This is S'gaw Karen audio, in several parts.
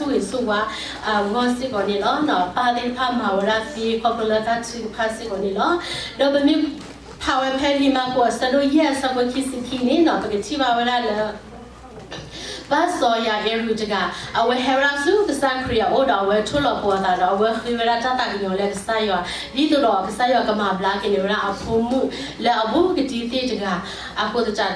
ဆိၣ်ဂ့ၤဆိၣ်ဝါအဂီၢ်စ့ၢ်ကီးန့ၣ်လီၤ. ပၢ်သ့ၣ်တဖၣ်မၤဝဲဒၣ်သ့ခီဖျိလၢတၢ်ထုကဖၣ်စ့ၢ်ကီးန့ၣ်လီၤ. ဒီးပမ့ၢ်ဖးဝဲဖဲလံာ်မၢကူးအဆၢဒိၣ်ယဲၢ်အဆၢဖိခံဆံခံန့ၣ်နီၤ ပကထံၣ်ဘၣ်ဝဲဒၣ်လၢ ပၢ်စီၤယၤအ့ရူးတဂၤ အဝဲဟဲဝဲဒၣ်ဆူကစၢ်ခရံာ်အအိၣ်ဒီးအဝဲထိၣ်လီၤပှီၤအသးဒီး အဝဲဃ့ဝဲဒၣ်တၢ်သးကညီၤလၢကစၢ်ယွၤ ဒ်သိးဒီးကစၢ်ယွၤကမၤဘျါက့ၤန့ၢ်ဝဲဒၣ်အဖိမုၣ်လၢအဘူးကတံၢ်သ့ၣ်တဂၤ အဃိသတး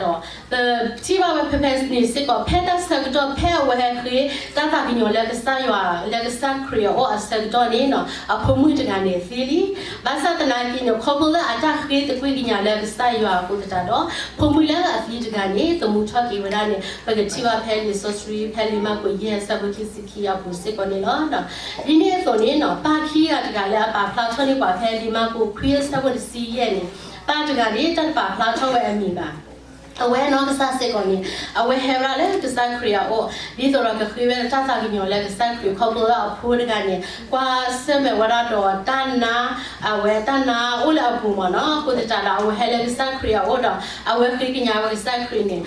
ဒီး ပထံၣ်ဘၣ်ဝဲဖဲဖဲန့ၣ်စ့ၢ်ကီး ဖဲတၢ်ဆၢကတီၢ်ဖဲအဝဲဟဲဃ့တၢ်သးကညီၤလၢကစၢ်ယွၤ လၢကစၢ်ခရံာ်အအိၣ်အဆၢကတီၢ်န့ၣ်နီၤ အဖိမုၣ်တဂၤန့ၣ်သံလံ. ဘၣ်ဆၣ်သနာ်က့န့ၣ် ခီဖျိလၢအတၢ်ဃ့သကွံၢ်ကညးလၢကစၢ်ယွၤအဃိသတးဒီး ဖိမုၣ်လၢအသံတဂၤန့ၣ် သမူထီၣ်က့ၤဝဲဒၣ်န့ၣ် ပကထံၣ်ဘၣ်ဖဲလံာ်စီဆှံ ဖဲလံာ်မၢကူးယဲၢ်အဆၢဖိခံဆံခံအပူၤစ့ၢ်ကီးန့ၣ်လီၤ. ဒ်န့ၣ်အသိးန့ၣ်နီၤ ပၢ်ခံဂၤတဂၤလၢအပာ်ဖျါထီၣ်န့ၢ်ပှၤဖဲလံာ်မၢကူးခွံအဆၢဖိတဆံယဲၢ်န့ၣ် ပၢ်တဂၤန့ၣ် တၢ်တပာ်ဖျါထီၣ်ဝဲအမံၤဘၣ်. အဝဲနီၢ်ကစၢ်စ့ၢ်ကီးန့ၣ် အဝဲဟဲဝဲဒၣ်လၢကစၢ်ခရံာ်အအိၣ် ဒ်သိးဒီးကဃ့ဝဲဒၣ်တၢ်သးကညီၤလၢကစၢ်ခရံာ် ခီဖျိလၢအဖိတဂၤန့ၣ် ကွၢ်ဆၢၣ်မဲာ်ဝဲဒၣ်ဒီးတၢ်နါ အဝဲတၢ်နါအိၣ်လၢအပူၤမ့ၢ်နီၤ. အဃိသတးဒီး အဝဲဟဲလၢကစၢ်ခရံာ်အအိၣ်ဒီး အဝဲဃ့ကညးဝဲကစၢ်ခရံာ်န့ၣ်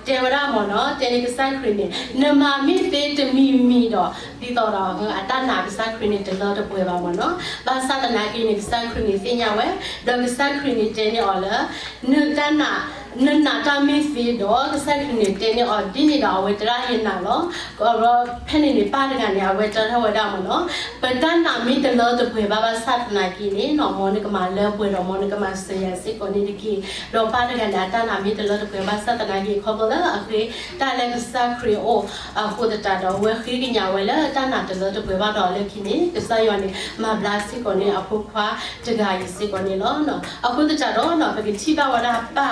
တဲဝဲဒၣ်မ့ၢ်နီၤ တဲန့ၢ်ကစၢ်ခရံာ်န့ၣ် နမၤမ့ၢ်သ့တမံၤမံၤဒီး ဒ်သိးဒီးအတၢ်နာ်ကစၢ်ခရံာ်န့ၣ် တလၢတပှဲၤဘၣ်မ့ၢ်နီၤ. ဘၣ်ဆၣ်သနာ်က့န့ၣ် ကစၢ်ခရံာ်န့ၣ်သ့ၣ်ညါဝဲ ဒီးကစၢ်ခရံာ်န့ၣ်တဲန့ၢ်အီၤလၢ နတၢ်နာ် နနာ်တၢ်မ့ၢ်သ့ဒီး ကစၢ်ခရံာ်န့ၣ်တဲန့ၢ်အီၤ ဒ်န့ၣ်ဒီးအဝဲတရၣ်ယနာ်လီၤ. ဒီးဖဲန့ၣ်န့ၣ် ပၢ်တဂၤန့ၣ် အဝဲတဲထီၣ်ဝဲဒၣ်မ့ၢ်နီၤ ပတၢ်နာ်မ့ၢ်တလၢတပှဲၤဘၣ် ဘၣ်ဆၣ်သနာ်က့န့ၣ်နီၤ မ်နကမၤလၢပှဲၤဒီး မ်နကမၤစၢၤယၤစ့ၢ်ကီးန့ၣ်တက့ၢ်. ဒီးပၢ်တဂၤန့ၣ် အတၢ်နာ်မ့ၢ်တလၢတပှဲၤ ဘၣ်ဆၣ်သနာ်က့ ခီဖျိလၢအဃ့တၢ်လၢကစၢ်ခရံာ်အအိၣ်အဃိသတးဒီး အဝဲဃ့ကညးဝဲလၢတၢ်နာ်တလၢတပှဲၤဘၣ်ဒီးလၢခံန့ၣ် ကစၢ်ယွၤန့ၣ် မၤဘျါစ့ၢ်ကီးန့ၢ်အဖိခွါတဂၤအံၤစ့ၢ်ကီးန့ၣ်လီၤ. အဃိသတးဒီး ပကထံၣ်ဘၣ်ဝဲဒၣ်ပၢ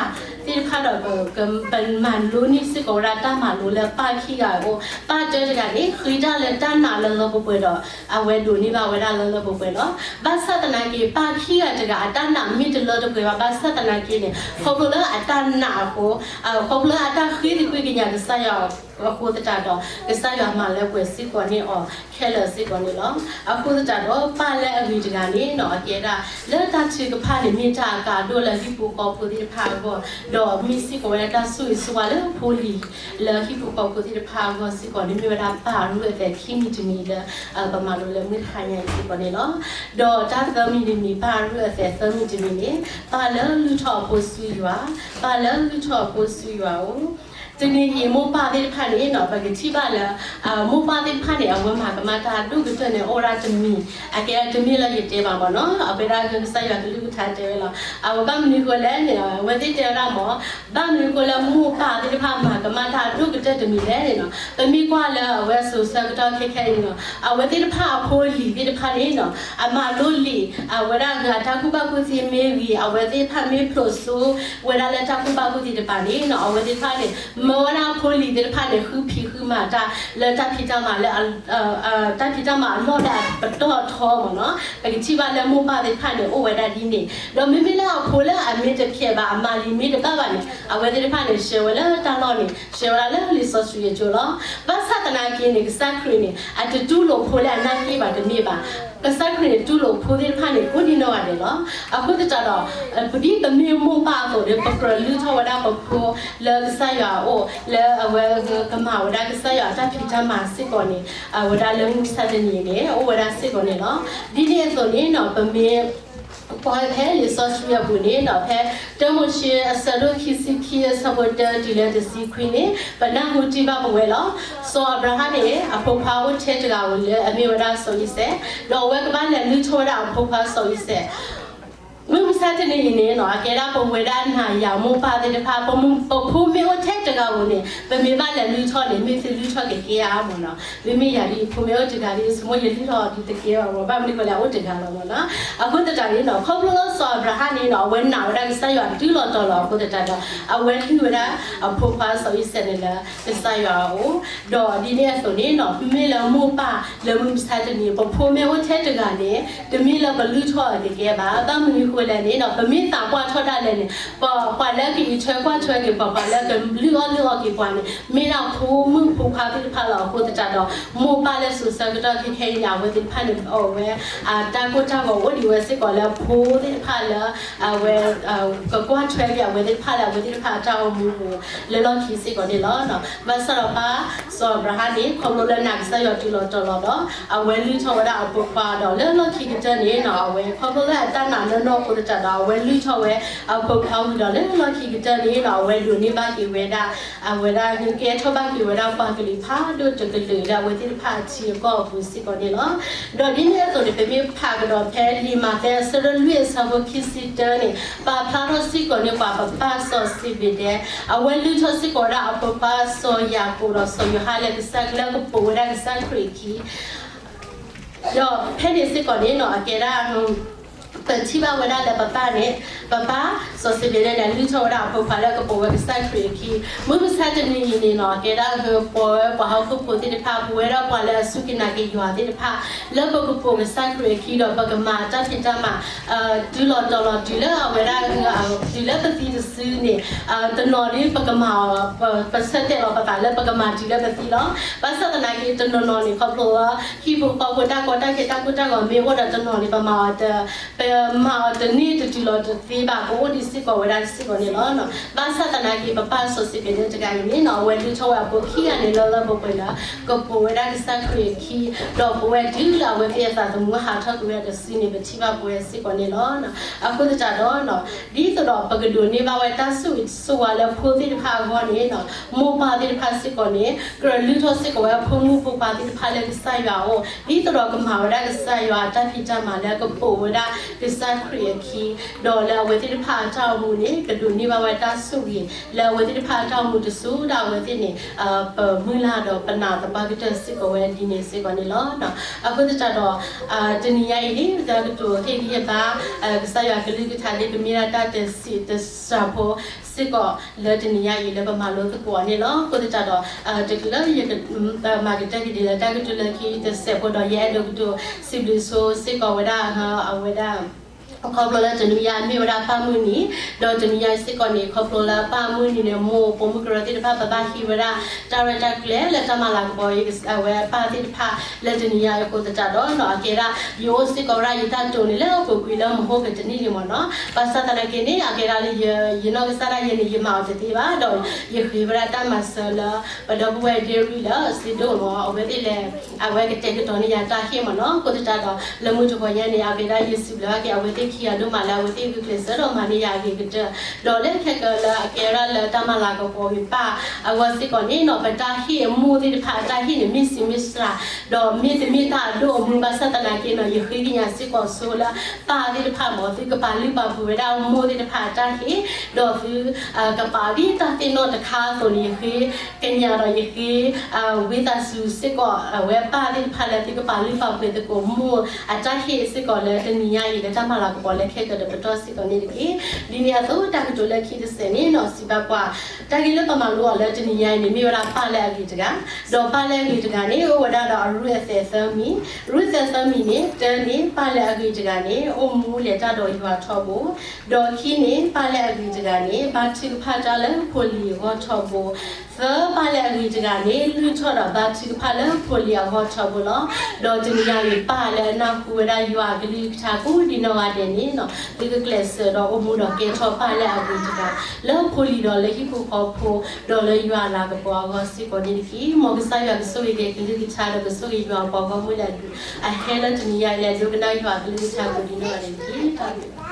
်သ့ၣ်တဖၣ်ဒီး ပမၤလိန့ၢ်စ့ၢ်ကီးဝဲဒၣ်တၢ်မၤလိလၢပၢ်ခံဂၤအအိၣ် ပၢ်တၢတဂၤန့ၣ် ဃ့တၢ်လၢတၢ်နာ်လၢလၢပှဲၤပှဲၤဒီး အဝဲဒိးန့ၢ်ဘၣ်ဝဲဒၣ်လၢလၢပှဲၤပှဲၤလီၤ. ဘၣ်ဆၣ်သနာ်က့ ပၢ်ခံဂၤတဂၤအတၢ်နာ်မ့ၢ်တလၢတပှဲၤဘၣ် ဘၣ်ဆၣ်သနာ်က့န့ၣ် ခီဖျိလၢအတၢ်နာ်အဃိ ခီဖျိလၢအတၢ်ဃ့သကွံၢ်ကညးကစၢ်ယွၤအဃိသတးဒီး ကစၢ်ယွၤမၤလၢပှဲၤစ့ၢ်ကီးန့ၢ်အီၤခဲလၢာ်စ့ၢ်ကီးန့ၣ်လီၤ. အဃိသတးဒီး ပၢ်လၢအဂ့ၤတဂၤန့ၣ်နီၤ အကဲဒၣ် လၢတၢ်ထုကဖၣ်န့ၣ် မ့ၢ်တၢ်အကါဒိၣ်လၢဟံၣ်ဖိဃီဖိသ့ၣ်တဖၣ်အဂီၢ်, ဒီးမ့ၢ်စ့ၢ်ကီးဝဲဒၣ်တၢ်ဆိၣ်ဂ့ၤဆိၣ်ဝါလၢဖိလံၤ လၢဟံၣ်ဖိဃီဖိသ့ၣ်တဖၣ်အဂီၢ်စ့ၢ်ကီးန့ၣ် မ့ၢ်ဝဲဒၣ်ပၢ်အရူၢ်အသဲးခံမံၤတမံၤလၢ ပမၤလိလၢမုၢ်တဟါညါအံၤစ့ၢ်ကီးန့ၣ်လီၤ. ဒီးတၢ်သၢမံၤတမံၤ ပၢ်အရူၢ်အသဲးသၢမံၤတမံၤန့ၣ် ပၢ်လၢလုၢ်ထီၣ်အဖိစုယွၤ, ပၢ်လၢလုၢ်ထီၣ်အဖိစုယွၤဧိၤ, တနံၤအံၤ မိၢ်ပၢ်သ့ၣ်တဖၣ်န့ၣ်နီၤ ပကထံၣ်ဘၣ်လၢ မိၢ်ပၢ်သ့ၣ်တဖၣ်န့ၣ် အဝဲမၤကမၣ်တၢ်ဒိၣ်ကတၢၢ်န့ၣ် အိၣ်ဝဲဒၣ်တမံၤ, အကဲတမ့ၢ်လၢယတဲဘၣ်မ့ၢ်နီၤ, အဝဲဒၣ်ကစၢ်ယွၤကလုၢ်ကထါတဲဝဲလီၤ. အဝဲဘၣ်မနုၤဃိလဲၣ်န့ၣ် အဝဲသ့ၣ်တဲဝဲဒၣ်မ့ၢ် ဘၣ်မနုၤဃိလၢမိၢ်ပၢ်သ့ၣ်တဖၣ်မၤကမၣ်တၢ်ဒိၣ်ကတၢၢ်တမံၤလဲၣ်န့ၣ်နီၤ, ပမ့ၢ်ကွၢ်လၢအဝဲစိၤဆၢကတီၢ်ခဲခဲအံၤန့ၣ်နီၤ အဝဲသ့ၣ်တဖၣ်အဖိလံၤသ့ၣ်တဖၣ်န့ၣ်နီၤ အမၤလိလံာ် အဝဲဒၣ်ဂ့ၤအတၢ်ကူၣ်ဘၣ်ကူၣ်သ့မ့ၢ်ဂ့ၤ အဝဲသ့ၣ်တဖၣ်မ့ၢ်ဖျိးစိဝဲဒၣ်လၢတၢ်ကူၣ်ဘၣ်ကူၣ်သ့တဖၣ်န့ၣ်နီၤ အဝဲသ့ၣ်တဖၣ်န့ၣ် မၢဝဲဒၣ်အဖိလံၤသ့ၣ်တဖၣ်န့ၣ် ဃုဖံးဃုမၤတၢ်လၢတၢ်ဖံးတၢ်မၤလၢ တၢ်ဖံးတၢ်မၤအလီၢ်လၢအပတီၢ်ထီမ့ၢ်နီၤ, ပကထံၣ်ဘၣ်လၢမိၢ်ပၢ်သ့ၣ်တဖၣ်န့ၣ် အိၣ်ဝဲဒၣ်ဒ်န့ၣ်, ဒီးမ့မ့ၢ်လၢအဖိလၢအမ့ၢ်တဖျဲးဘၣ် အမၤလံာ်မ့ၢ်တဘၣ်ဘၣ်န့ၣ် အဝဲသ့ၣ်တဖၣ်န့ၣ် ဆှၢဝဲလၢတၢ်လီၢ်န့ၣ် ဆှၢဝဲဒၣ်လၢလံာ်စီဆှံအကၠိလီၤ. ဘၣ်ဆၣ်သနာ်က့န့ၣ် ကစၢ်ခရံာ်န့ၣ် အတတူၢ်လိာ်ဖိလၢအနၢ်က့ၢ်ဘၣ်တမ့ၢ်ဘၣ်, ကစၢ်ခရံာ်န့ၣ် တူၢ်လိာ်ဖိသ့ၣ်တဖၣ်န့ၣ် ကိးဒံနီၢ်ဂၤဒဲးလီၤ. အဃိသတးဒီး ပဒ်ပမ့ၢ်မိၢ်ပၢ်အသိးန့ၣ် ပကြၢးလုၢ်ထီၣ်ဝဲဒၣ်ပဖိလၢကစၢ်ယွၤအအိၣ် လၢအဝဲကမၤဝဲဒၣ်ကစၢ်ယွၤအတၢ်ဖံးတၢ်မၤစ့ၢ်ကီးန့ၣ် အဝဲဒၣ်လၢမုၢ်မဆါတနံၤန့ၣ် အိၣ်ဝဲဒၣ်စ့ၢ်ကီးန့ၣ်လီၤ. ဒ်န့ၣ်အသိးန့ၣ်နီၤ ပမ့ၢ် ကွၢ်ဖဲလံာ်စီဆှံအပူၤန့ၣ်နီၤ ဖဲတၢမိၤၡ့အဆၢဒိၣ်ခံဆံခံအဆၢဖိတၢတုၤလၢတဆံခွံန့ၣ် ပနၢ်ဟူတံၢ်ဘၣ်ပဝဲလီၤ. စီၤအၤဘြၤဟၣ်န့ၣ် အဖိခွါအိၣ်ထဲတဂၤဧိၤလၢအမ့ၢ်ဝဲဒၣ်စီၤအံၤစဲး, ဒီးအဝဲကဘၣ်လဲၤလုၢ်ထီၣ်ဝဲဒၣ်အဖိခွါစီၤအံၤစဲး မုၢ်မဆါတနံၤအံၤန့ၣ်နီၤ အကဲဒၣ်ပဝဲဒၣ်နၤယၤမိၢ်ပၢ်သ့ၣ်တဖၣ် ပဖိမ့ၢ်အိၣ်ထဲတဂၤဧိၤန့ၣ် ပမ့ၢ်ဘၣ်လဲၤလုၢ်ထီၣ်န့ၣ် မ့ၢ်သုလုၢ်ထီၣ်ကကဲဧါမ့ၢ်နီၤ. မ့မ့ၢ်ယၤဒ်အံၤ ဖိမ့ၢ်အိၣ်တဂၤဒ်အံၤ ဆိမိၣ်ယလုၢ်ထီၣ်ဒ်တကဲဘၣ်မ့ၢ် ဘၣ်မနုၤဃိလဲၣ် အအိၣ်တဂၤလီၤမ့ၢ်နီၤ. အဃိသတးန့ၣ်နီၤ ခီဖျိလၢစီၤအၤဘြၤဟၣ်န့ၣ်နီၤ အဝဲနာ်ဝဲဒၣ်ကစၢ်ယွၤတုၤလီၤတီၤလီၤအဃိသတးဒီး အဝဲလုၢ်ဝဲဒၣ်အဖိခွါစီၤအံၤစဲးန့ၣ်လၢကစၢ်ယွၤအအိၣ်, ဒီးဒ်န့ၣ်အသိးန့ၣ်နီၤ မ့ၢ်လၢမိၢ်ပၢ်လၢမုၢ်မဆါတနံၤ ပဖိမ့ၢ်အိၣ်ထဲတဂၤန့ၣ် တမ့ၢ်လၢပလုၢ်ထီၣ်အီၤကကဲဘၣ်. ဘၣ်မနုၤဃိလဲၣ် န့ၣ်ဒီး ပမ့ၢ်သးပှၢ်ထီၣ်ဒၣ်လဲာ်န့ၣ် ပှၤလၢကအံးထွဲကွၢ်ထွဲက့ၤပှၤ ပှၤလၢကလုၢ်အီၣ်လုၢ်အီက့ၤပှၤန့ၣ် မ့ၢ်ဒၣ်ဖိမုၣ်ဖိခွါသ့ၣ်တဖၣ်လီၤ. အဃိသတးဒီး မိၢ်ပၢ်လၢစိၤဆၢကတီၢ်ခဲခဲအံၤန့ၣ် အဝဲသ့ၣ်တဖၣ်န့ၣ် အဝဲ တၢ်ကိၢ်တၢ်ဂီၤအိၣ်ဒံးဝဲစ့ၢ်ကီးလၢဖိသ့ၣ်တဖၣ်လၢ အဝဲ ကကွၢ်ထွဲက့ၤအဝဲသ့ၣ်တဖၣ်လၢအဝဲသ့ၣ်တဖၣ်အတၢ်အိၣ်မူပူၤ လၢလီၢ်ခံစ့ၢ်ကီးန့ၣ်လီၤ. ဘၣ်ဆၣ်ဒီးပၢ်စီၤအၤဘြၤဟၣ်န့ၣ် ခီဖျိလၢနာ်ကစၢ်ယွၤတုၤလီၤတီၤလီၤဒီး အဝဲလုၢ်ထီၣ်ဝဲဒၣ်အဖိခွါဒီး လၢလီၢ်ခံကတၢၢ်န့ၣ်နီၤ အဝဲခီဖျိလၢအတၢ်နာ်နီၢ်နီၢ်အဃိသတးဒီး အဝဲလုၢ်ထီၣ်ဝဲအဖိခွါဝံၤဒီး လၢလီၢ်ခံကတၢၢ်န့ၣ်နီၤ အဝဲဒိးန့ၢ်ဘၣ်က့ၤဝဲဒၣ် အဝဲဒၣ်ကဲထီၣ်ဘၣ်က့ၤဝဲဒၣ်ပှၤကလုာ်ဖးဒိၣ်တကလုာ် လၢအဝဲသ့ၣ်တဖၣ်အထံအကီၢ်အပူၤစ့ၢ်ကီးန့ၣ်လီၤ. ဒီးဒ်န့ၣ်အသိးန့ၣ် ပမ့ၢ်ဖးကဒီးဖဲလံာ်မးသဲအဆၢဒိၣ်လွံၢ်အဆၢဖိခံဆံတၢန့ၣ် ပာ်ဖျါထီၣ်စ့ၢ်ကီးန့ၢ်ပှၤပပၢ်စီၤစ့ဘ့းဒဲ အဝဲလုၢ်ထီၣ်စ့ၢ်ကီးဝဲဒၣ်အဖိခွါစီၤယၤကိာ်ဒီးစီၤယိၤဟၣ်လၢကစၢ်လၢကပိာ်ဝဲဒၣ်ကစၢ်ခရံာ်အခံ ဒီးဖဲန့ၣ်စ့ၢ်ကီးန့ၣ်နီၤ အကဲဒၣ် ပထံၣ်ဘၣ်ဝဲဒၣ်လၢပပၢ်န့ၣ် ပပၢ်စီၤစ့ဘ့းဒဲန့ၣ် လုၢ်ထီၣ်ဝဲဒၣ်အဖိခွါလၢကပိာ်ဝဲကစၢ်ခရံာ်အခံ မုၢ်မဆါတနံၤအံၤန့ၣ်နီၤ အကဲဒၣ်ပဝဲပှၤဟီၣ်ခိၣ်ဖိသ့ၣ်တဖၣ် ပဝဲဒၣ်ပှၤလၢအစူၢ်က့ၤနာ်က့ၤယွၤသ့ၣ်တဖၣ် လၢပကပိာ်ကစၢ်ခရံာ်အခံဒီး ပကမၤတၢ်ဖံးတၢ်မၤ တုၤလီၤတီၤလီၤတုၤလၢအဝဲဒၣ် တုၤလၢပသံတစုန့ၣ် တနီၤဒ်ပကမၤ ပဆၢတဲာ်လီၤပသးလၢပကမၤတုၤလၢပသံလီၤ. ဘၣ်ဆၣ်သနာ်က့ တနီၤနီၤန့ၣ် ခီဖျိလၢ ဟံၣ်ဖိဃီဖိတၢ်ကီတၢ်ခဲတၢ်ကိၢ်တၢ်ဂီၤမ့ၢ်အိၣ်ဒီးတနီၤန့ၣ် ပမၤအီၤ ပမၤအီၤတန့ၢ်တတုၤလီၤတသ့ဘၣ် ပအိၣ်ဒံးစ့ၢ်ကီးဝဲဒၣ်စ့ၢ်ကီးန့ၣ်လီၤ. ဘၣ်ဆၣ်သနာ်က့ ပပၢ်စီၤစ့ဘ့းဒဲတဂၤအံၤန့ၣ်နီၤ အဝဲလုၢ်ထီၣ်ဝဲအဖိခံဂၤန့ၣ်လၢလၢပှဲၤပှဲၤလၢ ကပိာ်ဝဲဒၣ်ကစၢ်ခရံာ်အခံ ဒီးပဝဲတုၤလၢအဝဲသ့ၣ်အသးသမူဟးထီၣ်ကွံာ်ဝဲတစုန့ၣ် ပထံၣ်ဘၣ်ပဝဲစ့ၢ်ကီးန့ၣ်လီၤ. အဃိသတးဒီး ဒ်သိးဒီးပကဒိးန့ၢ်ဘၣ်ဝဲတၢ်ဆိၣ်ဂ့ၤဆိၣ်ဝါလၢဖိသ့ၣ်တဖၣ်အဂီၢ်န့ၣ်နီၤ မိၢ်ပၢ်သ့ၣ်တဖၣ်စ့ၢ်ကီးန့ၣ် ကြၢးလုၢ်ထီၣ်စ့ၢ်ကီးဝဲဖိမုၣ်ဖိခွါသ့ၣ်တဖၣ်လၢကစၢ်ယွၤအအိၣ် ဒ်သိးဒီးကမၤဝဲဒၣ်ကစၢ်ယွၤအတၢ်ဖံးတၢ်မၤလၢကပိာ်ဝဲဒၣ်ကစၢ်ခရံာ်အခံ ဒီးလၢအဝဲသ့ၣ်တဖၣ်အတၢ်အိၣ်မူန့ၣ် ကဒိးန့ၢ်ဘၣ်ဝဲတၢ်ဆိၣ်ဂ့ၤ လၢအဝဲသ့ၣ်တဖၣ်အတၢ်အိၣ်မူတစိၤဒၣ်အဝဲသ့ၣ်န့ၣ် ပမုၢ်လၢ်ဒီးပနာ်သပှၢ်ကတၢၢ်စ့ၢ်ကီးဝဲဒ်န့ၣ်စ့ၢ်ကီးန့ၣ်လီၤ. အဃိသတးဒီး တနံၤညါအံၤန့ၣ် တၢ်ကတိၤဟ့ၣ်ဂံၢ်ဟ့ၣ်ဘါ ကစၢ်ယွၤကလုၢ်ကထါသ့ၣ် ပမ့ၢ်ဒၣ်တၢ်တစံးတစှၤဖိစ့ၢ်ကီး လၢတနံၤညါအံၤလၢပမၤလိသကိးအီၤန့ၣ်လီၤ. အဃိသတးဒီး တချုးလၢယကမၤကတၢၢ်က့ၤဒ်လၢတၢ်ကတိၤလၢခံတစဲးဖိဒီး ယအဲၣ်ဒိးကတိၤစံးဘျုးဆိစ့ၢ်ကီးဝဲဒၣ် အဝဲဒၣ် ခီဖျိလၢတနံၤညါမ့ၢ်ဝဲဒၣ်ပၢ်မုၢ်နံၤ ဒီးတနံၤညါစ့ၢ်ကီးန့ၣ် ခီဖျိလၢပၢ်မုၢ်နံၤန့ၣ် မိၢ်ပိာ်မုၣ်ကရၢသ့ၣ်တဖၣ် ပဘၣ်ဟံးဝဲဒၣ် တၢ်ရဲၣ်တၢ်ကျဲၤလၢတၢ်မၤလၤကပီၤ အဝဲပၢ်သ့ၣ်တဖၣ် လၢတနံၤညါအံၤအဃိသတးဒီးနီၤ အကဲဒၣ် ယအိၣ်စ့ၢ်ကီးဝဲဒၣ်ယတၢ်တိာ်န့ၣ် လၢအပူၤကွံာ်လၢမဟိကတနံၣ်လံမ့ၢ်နီၤ. ဘၣ်ဆၣ်သနာ်က့န့ၣ် အကဲဒၣ်လၢ ယနီၢ်ကစၢ်ဒၣ်ယဲန့ၣ် ယမၤအီၤတသ့ဘၣ်ဒီး ယဃ့ဝဲဒၣ်တၢ်မၤစၢၤလၢ ပဒီပုၢ်ဝဲၢ်ဒ့ရံၣ်လၢစ့ဒိၣ်မ့ၢ် အဝဲသ့ၣ်လဲၤ အဝဲကတဲာ်ကတီၤန့ၢ်ယၤတၢ်ဟ့ၣ်မ့ၢ်နီၤ. အဃိသတးဒီး လၢမုၢ်တဂီၤညါန့ၣ် အကဲဒၣ်ယစံးဘျုးဘၣ်က့ၤ အဝဲသ့ၣ်ခံဂၤဒိၣ်မးလၢအဝဲသ့ၣ်ဂုာ်ကျဲးစၢးဒီးမၤန့ၢ်ယၤအဂ့ၤကတၢၢ် ဒီးလၢခဲကၢလၢအကဲဝဲဒၣ်လၢတၢ်မၤလၤကပီၤဂ့ၤပၢ်အဂီၢ်စ့ၢ်ကီးန့ၣ်နီၤ ပတၢ်ဟ့ၣ်အမိၢ်သ့ၣ်တဖၣ်အတၢ်ဟ့ၣ်န့ၣ် မ့ၢ်စံးမ့ၢ်စှၤ ဒီးမ့ၢ်တမ့ၢ်တၢ်အဒိၣ်အမူဘၣ်ဆၣ်သနာ်က့နီၤ ယဃ့ကညးစ့ၢ်ကီးဆိလၢပၢ်သ့ၣ်တဖၣ်မ့ၢ် သုကပာ်လုၢ်ပာ်ပှ့ၤဝဲဒၣ်မိၢ်သ့ၣ်တဖၣ်အတၢ်ဟ့ၣ် ဒီးသု ကပာ်ဒ်တၢ်သ့ၣ်နီၣ်တခါအသိးန့ၣ် ယဃ့ကညးဒီးယဃ့ ဝံသးစူၤစ့ၢ်ကီး အဝဲပၢ်သ့ၣ်တဖၣ်လၢသုကပာ်လုၢ်ပာ်ပှ့ၤသကိးမိၢ်အတၢ်ဟ့ၣ်စ့ၢ်ကီးလၢတနံၤညါအံၤ လၢတၢ်မၤလၤကပီၤလၢခဲကၢတပတီၢ်စ့ၢ်ကီးန့ၣ်တက့ၢ်. ဒ်န့ၣ်အသိး တၢ်ကတိၤလၢခံတစဲးန့ၣ်နီၤ စံးဘၣ်ပှၤ တၢ်ဂ့ၢ်လၢပမၤလိအီၤလၢတနံၤညါအံၤန့ၣ် မ့ၢ်ဝဲဒၣ်ပၢ်လၢအဂ့ၤတဂၤ, ဒီးပၢ်လၢအဂ့ၤတဂၤန့ၣ် အိၣ်ဝဲဒၣ်ဒီးအရူၢ်အသဲးသၢမံၤ, ရူၢ်သဲးသၢမံၤန့ၣ် တၢန့ၣ် ပၢ်လၢအဂ့ၤတဂၤန့ၣ် အိၣ်မူလဲၤတၢ်ဒီးယွၤထီဘိ, ဒီးခံန့ၣ် ပၢ်လၢအဂ့ၤတဂၤန့ၣ် ဘါထုကဖၣ်တၢ်လၢဖိလံၤအဂီၢ်ထီဘိ, သၢ ပၢ်လၢအဂ့ၤတဂၤန့ၣ် လုၢ်ထီၣ်ဒီးဘါထုကဖၣ်လၢဖိလံၤအဂီၢ်ထီဘိလီၤ. ဒီးတနံၤညါအံၤ ပၢ်လၢအနၢ်ဟူဝဲဒၣ်ယွၤအကလုၢ်ကထါကိးဒံးနီၢ်ဂၤဒဲးန့ၣ်နီၤ သုကကျဲးစၢးဒီးအိၣ်မူဒီးကဲထီၣ်ပၢ်လၢအဂ့ၤတဂၤ လၢဖိလံၤဒီးလၢဟံၣ်ဖိဃီဖိ ဒီးလၢယွၤအလၤကပီၤအဂီၢ်စ့ၢ်ကီးန့ၣ်တက့ၢ်. မ်ကစၢ်ယွၤကဆိၣ်ဂ့ၤက့ၤကလုၢ်ကထါဒီးကဆိၣ်ဂ့ၤယွၤအပှၤဂီၢ်မုၢ်လၢအဒုးအဟဲလၢတနံၤညါအံၤလၢအဒိကနၣ်ယွၤအကလုၢ်ကထါကိးဒံးနီၢ်ဂၤဒဲးန့ၣ်တက့ၢ်. တၢ်ဘျုး